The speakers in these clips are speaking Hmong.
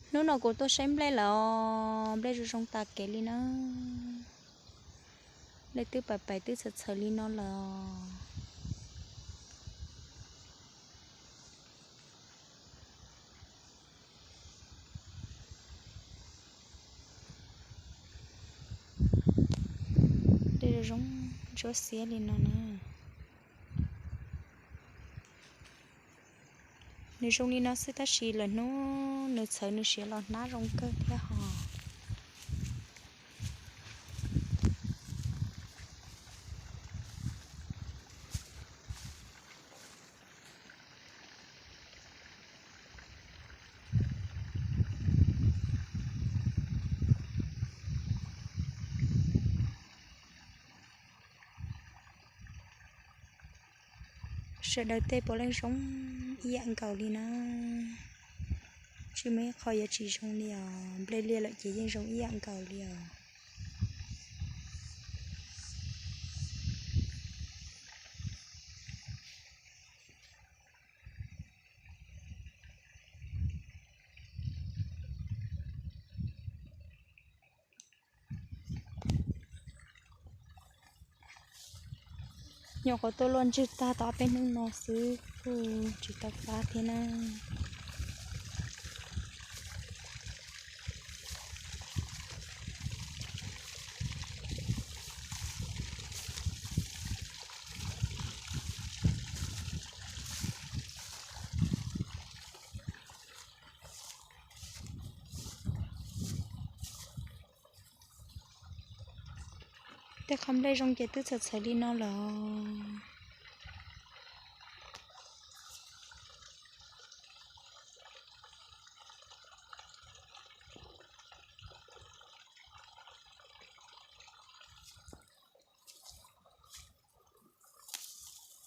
Hnub no kuv tuaj saib nplej lawm os, nplej zoo zoo tas kev li na. Nplej twb pais pais twb txhawm txhawm li no lawm os. Nplej zoo zoo ntsuab xiab li no na. Nws zoo li no xwb tab sis lwm hnub nws txhawv nws siav los hnab zoo kawg thiab hos. Sawv daws tej puav leej zoo ib yam nkaus li na. Tsis muaj ib qho yuav tsis zoo li os, nplej liaj lawm ces yeej zoo ib yam nkaus li os. Nyuam qhuav tuaj luaj ntswg tag tau ob peb hnub no xwb kuj tsis tau qab thiab na. Tej qhov nplej zoo ces twb txhawm txhawm li no lawm.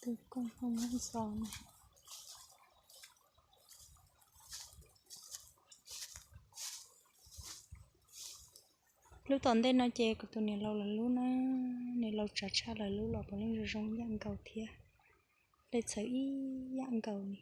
Tus kooj hau muab ntxo na. Lub tom ntej no ces kuv tus niam laus lawv lub na, niam laus tsav tshaj lawv lub los puav leej zoo zoo ib yam nkaus thiab, nplej txhawv ib yam nkaus li.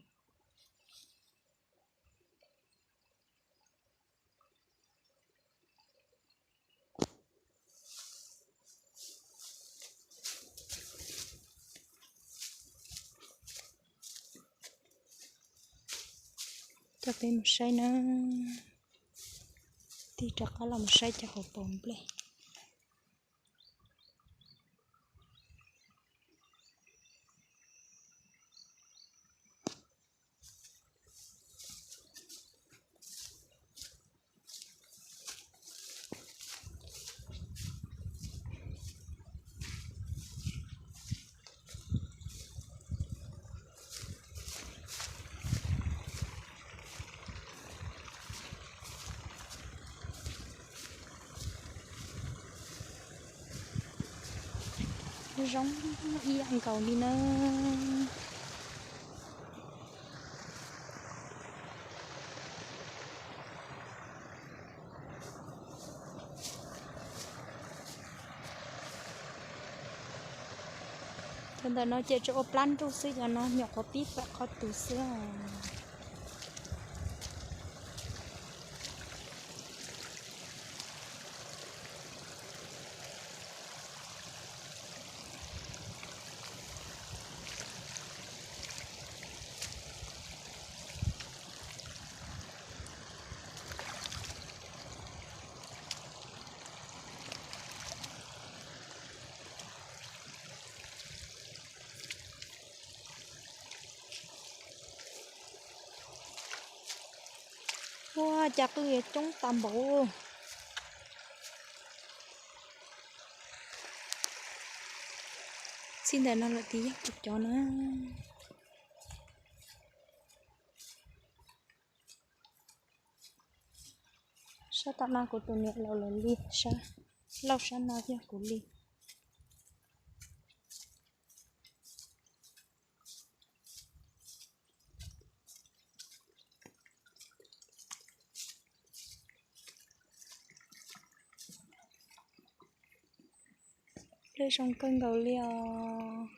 Coj peb mus saib na, tig rov qab los mus saib cov hauv paus nplej. Zoo ib yam nkaus li na. Cov ntawm no ces tsuas ua plab nruj xwb, cov no nyuam qhuav pib fam qhov tus xwb. Ua cas qwj yuav coob tas npaum. Txij ntawm no lawm tias yog kuv cov na. Sab tom no kuv tus niam laus lawv li, sab laug sab no yog kuv li. Nplej zoo kawg nkaus li os.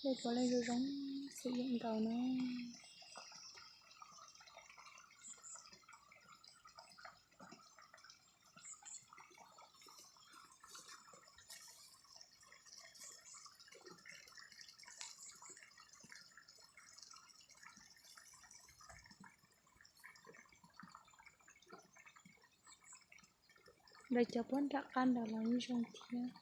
Dej puav leej zoo zoo xwb yeej nkaus na. Lawv cov puab nram qab ntawd los yeej zoo thiab.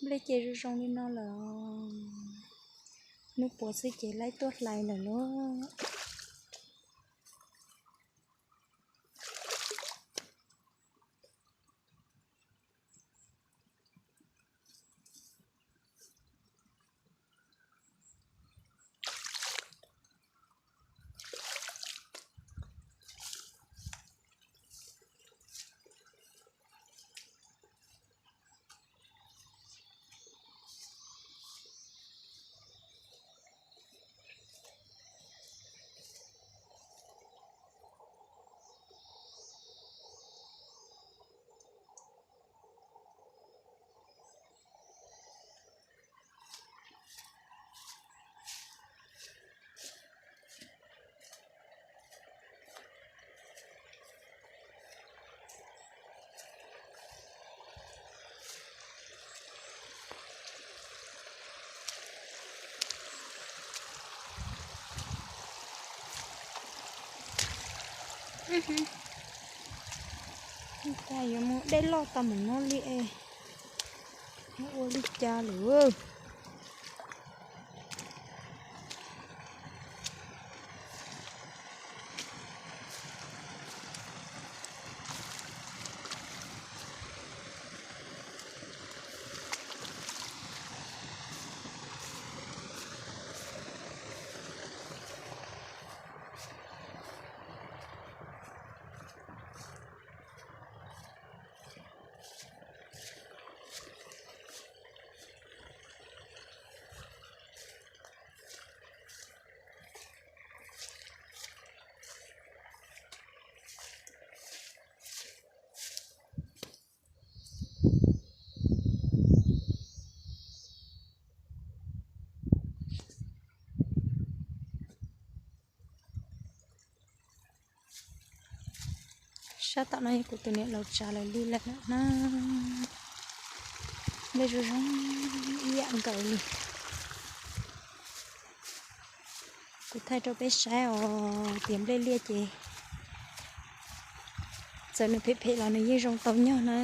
Nplej ces zoo zoo li no lawm. Hnub puav xwb ces laib tuaj hlais lawm lauj. Ua cas yuav mus dej loj tau mus no li es, ua li cas lawm. Sab tom no yog kuv tus niam laus tsav lawv li lawm na. Nplej zoo zoo ib yam nkaus li. Kuv thaij rau peb saib os, tias nplej liaj ces txawm nws phem phem los nws yeej zoo tau nyog na.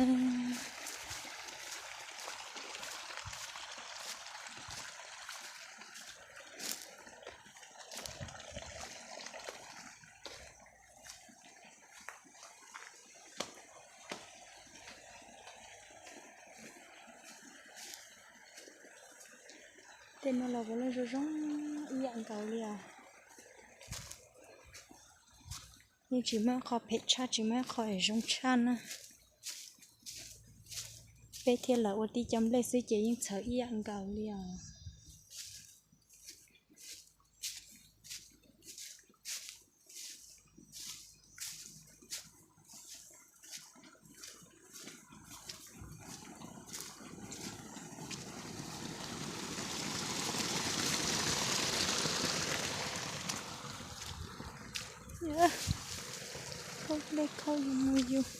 Tej no los puav leej zoo zoo ib yam nkaus li os. Yeej tsis muaj qho phem tshaj, tsis muaj qho zoo tshaj na. Peb thiaj los ua tib co nplej xwb ces yeej txhawv ib yam nkaus li os. Khaub dej khaub yus mus yus.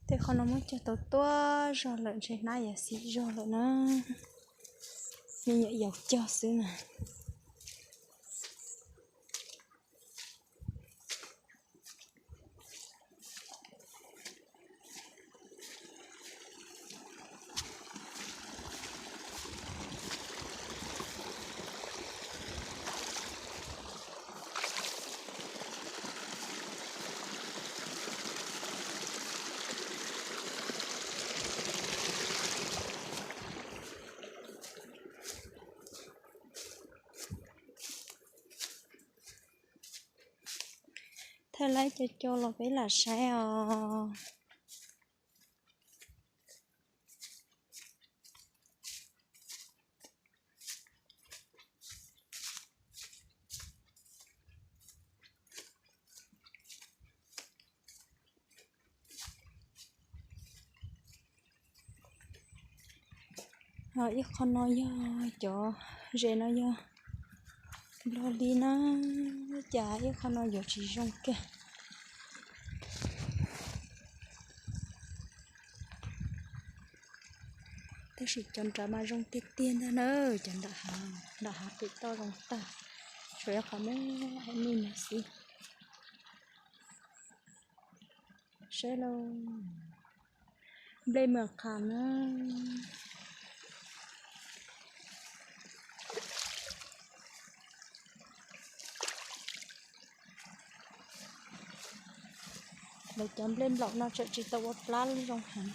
Tej qhov no muab cog tau tuaj zog lawm, ntshe hnab yam xim zog lawm na. Me nyuam yaus cog xwb na. Thaij laib co co los peb lam saib os. Ib qho no yog cov zes no yog nplog li na, cas ib qho no yuav tsis zoo kiag. Tab sis cov nrad mas zoo tiag tiag ntag na, cov nram hav, nram hav pem toj zoo tag, tshuav ib qho me me no xwb. Saib lauj, nplej mws qas na. Lawv cov nplej nplaum no tseem tsis tau ua plab zoo heev.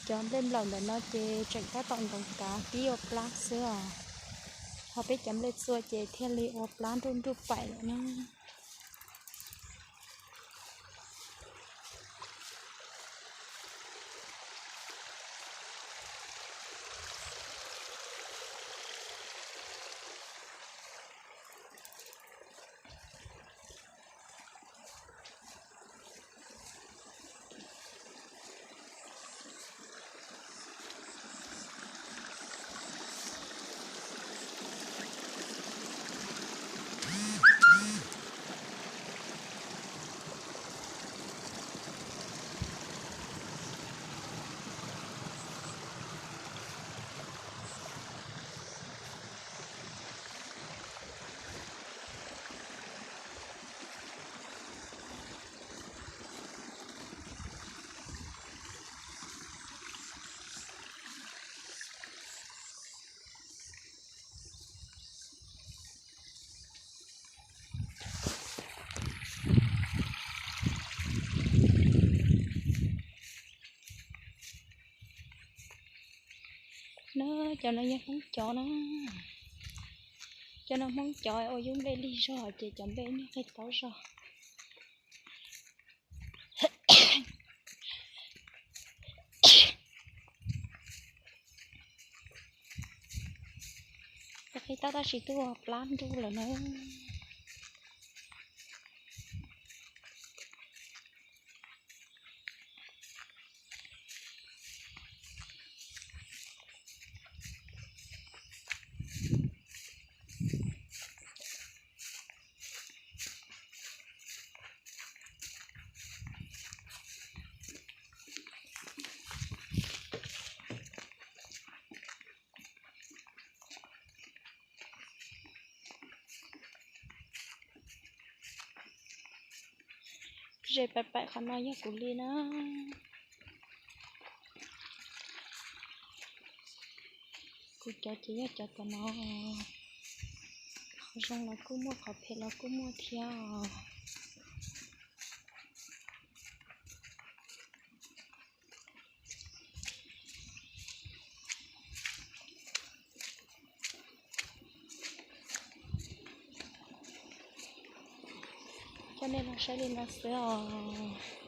Cov nplej nplaum ntawm no ces tseem tab tom nkoos kav pib ua plab xwb os. Ho peb cov nplej txua ces thiaj li ua plab nruj nruj paim lawm na. Na, cov no yog Hmoob cov na. Cov no Hmoob cov ua yub nplej lig zog ces cov nplej nyuag qig taub zog. Qig taub tab sis twb ua plab nruj lawm na. Zes paim paim qhov no yog kuv li na. Kuv cov ces yog cov tom no, qhov zoo los kuj muaj, qhov phem los kuj muaj thiab os. Coj nej los saib li no xwb os.